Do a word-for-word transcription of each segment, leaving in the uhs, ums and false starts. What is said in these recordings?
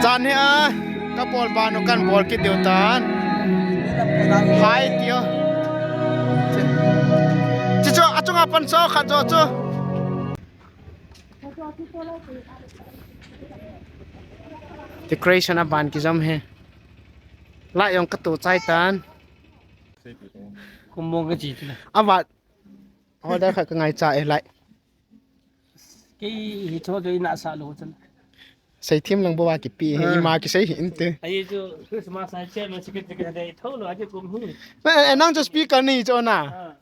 Chan hi a, ka bol ban u kan bol kit diu tan. Hai tio. Chi chu, achunga pan cho khat cho chu. Decoration a ban kijom hi. Light jong ka tu chai tan. Kum mong ka chi chu na. A vat. Order khat ka ngai cha e light. Kei hi cho cho ina sa lo chan. Sei thim lang bo wa kipi hi, ah, ima kisei hi inte. Ai chu Christmas ai che ma chicken chicken dei tho lo aje kum hi. Eh, eh, nang chu speaker ni cho na. Ah.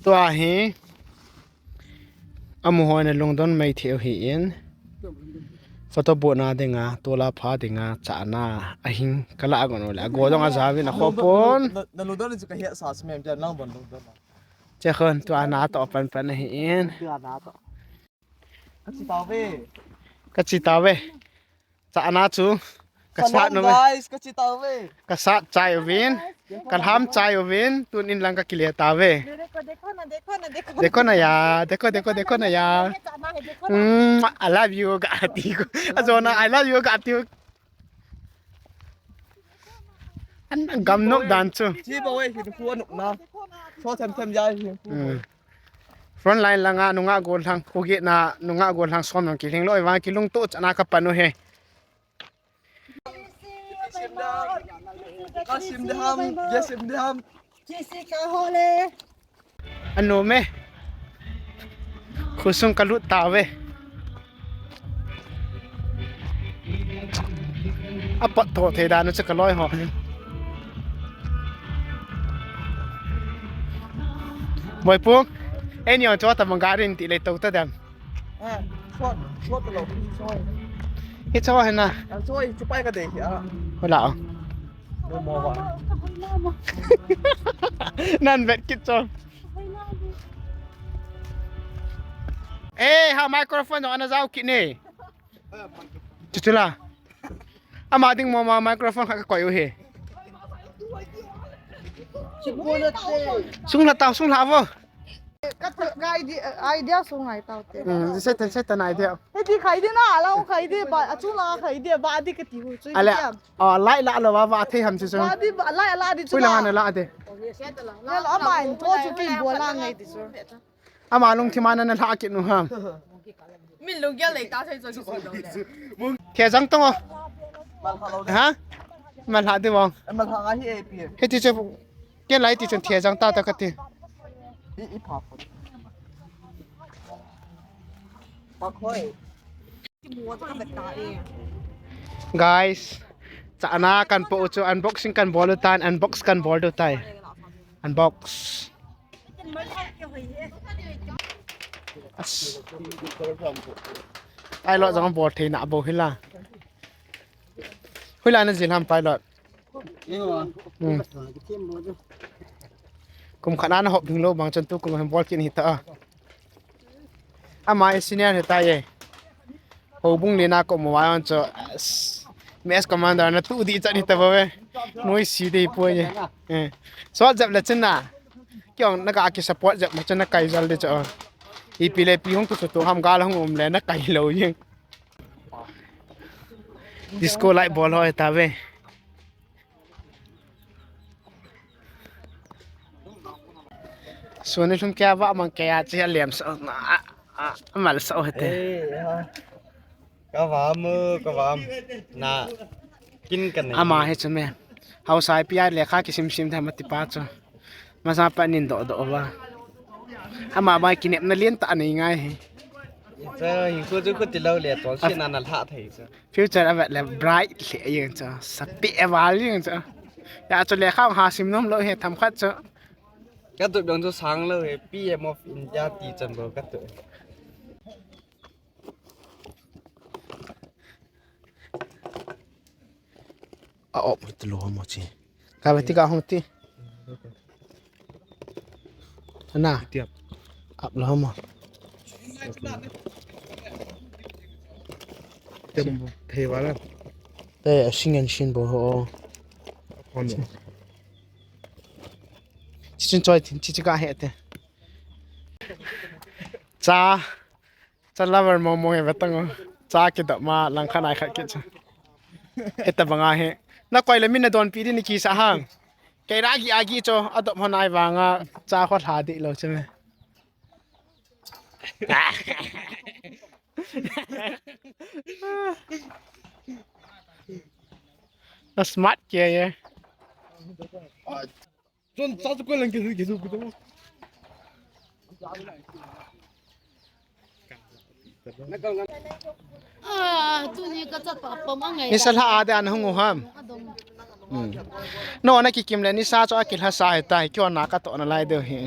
Tua hi. Amu hoi na lungdon mai thei u hi in. Photo booth na dinga, tola pha dinga, chana, ahing, kala agon ole. Ago dong a javin a khopon. Na, na lungdon chu ka hia sa smem jan lang bon lungdon. Che khon, tua na to pan pan hi in. Tua na to. Ka chi tau ve. Ka chi tau ve. Chana chu. Ka sat no ve. Guys, ka chi tau ve. Ka sat chai uvin. Ka lham chai uvin. Tun in lang ka kile tau ve. Dekho, dekho na, dekho na, dekho na. Dekho na ya. Dekho, dekho, dekho na ya. Dekho na, dekho na. Mm, I love you, ka ati ko. Ajo na, I love you, ka ati ko. An gam nok dan chu. Chi ba wei hin khu anuk na. So them them ya hin khu. Hmm. Front line langa nunga gollhang khu ge na nunga gollhang som nang kilhing loi vang kilungto chana ka pan u hi. Kasim deham, Jasim deham. Jessica Hole. Anom e. Khosung ka lut tauve. Apat tho thei dan u chu ka loi ho. Boipu, eni on chota manggarin ti lei to ta dem. Ah, short, short lo, short. Hi cho hi na. Ah, cho hi chu pai ka dei hi a. Hola. Mo mo ba. Nan vet kit cho. Eh, ha microphone jong ana jao kit ne. Chu chu la. Ama ding mo ma microphone kha ka koi u he. Sung la tao, sung la vo. Ka, ka idea, idea sung ngai tau te. Hmm, Satan, Satan idea. Hiti khai di na, la khai di ba, achu la khai di ba, di ka ti hu chu. Ale, idea. Oh, light la lo ba, ba thei ham chu chu. Ba di ba, light la di chu. Pui la la. Han la de. Hello, ama in to chu kin bo la ngai ti chu. Ama lungthim a na la kit nu ham. Min lunggel lei ta thei chu ki si lo le. Thejang tong o. Ha? Malha de wang. Malha nga hi A P. Hiti chu. Ken lai ti chun thejang ta ta ka ti. I, i pha pha. Pa khoi. Guys, chana kan po u chu unboxing kan bol u tan, unbox kan bol u tai. Unbox. As. Pilot jong bol thei na bo hila. Hila na jil ham pilot. Hmm. Kum khat na hop ding lo bang chun tu kum hem bol kin hi ta. Ama senior hi ta ye. Houbung le na ko mo wa chu. Mess commander na tu di chan hi ta ba ve. Noi si dei po ye. Eh. So jap la chun na. Kyong na ka ki support jap ma chun na kai jal de chu. Ipi le pi hung tu tu ham gal hung um le na kai lo ye. Disco light bol ho ta ve. Suni lhum kei a va mang kei a chi a liam sa na a, a, a mal sa o hete. Eh, ha. Ka va mu, ka va mu. Na kin ka nei. Ama hi chu me. Hausa pi a lekha kisim sim tham ti pa chu. Masa pa nin do do va. Ama ba kinepna lien ta nei ngai hi. Chu hin ko chu ko ti lo le tol si na na lha thei chu. Future a vet le bright le jeng chu. Sapi a val jeng chu. Ya chu lekha ha sim nom lo he tham khat chu. Ka tu jong chu sang lo he P M of India ti chan bo ka tu. A op ti lo mo chi. Ka vet ti ka hong ti. Ana. Tiap. Ap lo mo. Tem thei wala. Te a sing an shin bo ho. Kon. Chi chin choi thin chi chi ka he te. Cha. Cha lover mo mo he batang o. Cha kidop ma langkhat ai khat kit cha. Heta banga hi. Na koi le min na donpi di ni kisa ham. Kei ra gi agi cho adop hon ai vanga cha kho lha di lo che me. Na smart kia ye. Chon cha chu koi lang kisu kisu kisu. Ah, tuni ka chapa pom angai. Nisa lha a de ana hung u ham. Hmm. No, na kikim le nisa chu akilha sa he ta, kyo na ka to na lai deu hi.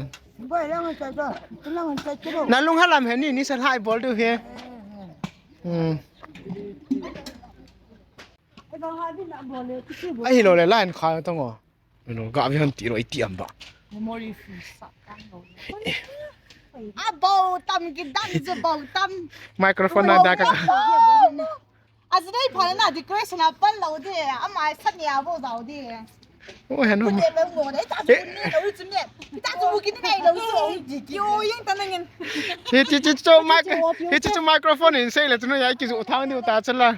Na lung halam he ni, nisa lha i bol deu hi. Hmm. Ahi lo le line kha tong o. No, ga vi han ti lo i ti am ba. Memory full sa tang lo. A bau tam ki dan je bau tam. Microphone na da ka. A ji dai pha na decoration a pan lo de. A mai sat ni a bo dau de. O he no. Ku de pe mo de ta ku ni lo chu ne. Ta ku ki ni nai lo chu. Yo yeng ta na ngin. Hi chi chi chu mic. Hi chi chu microphone in sei le chu no ya ki ju thang di ta chala.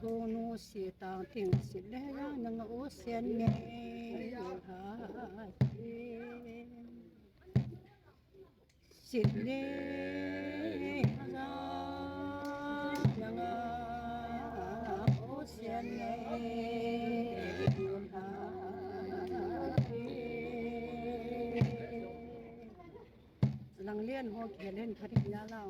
Thonu si tang ting si le ya nang o sian nge ha. Si le ha nang o sian nge ha. Lang lian ho ke len kha ding ya lao.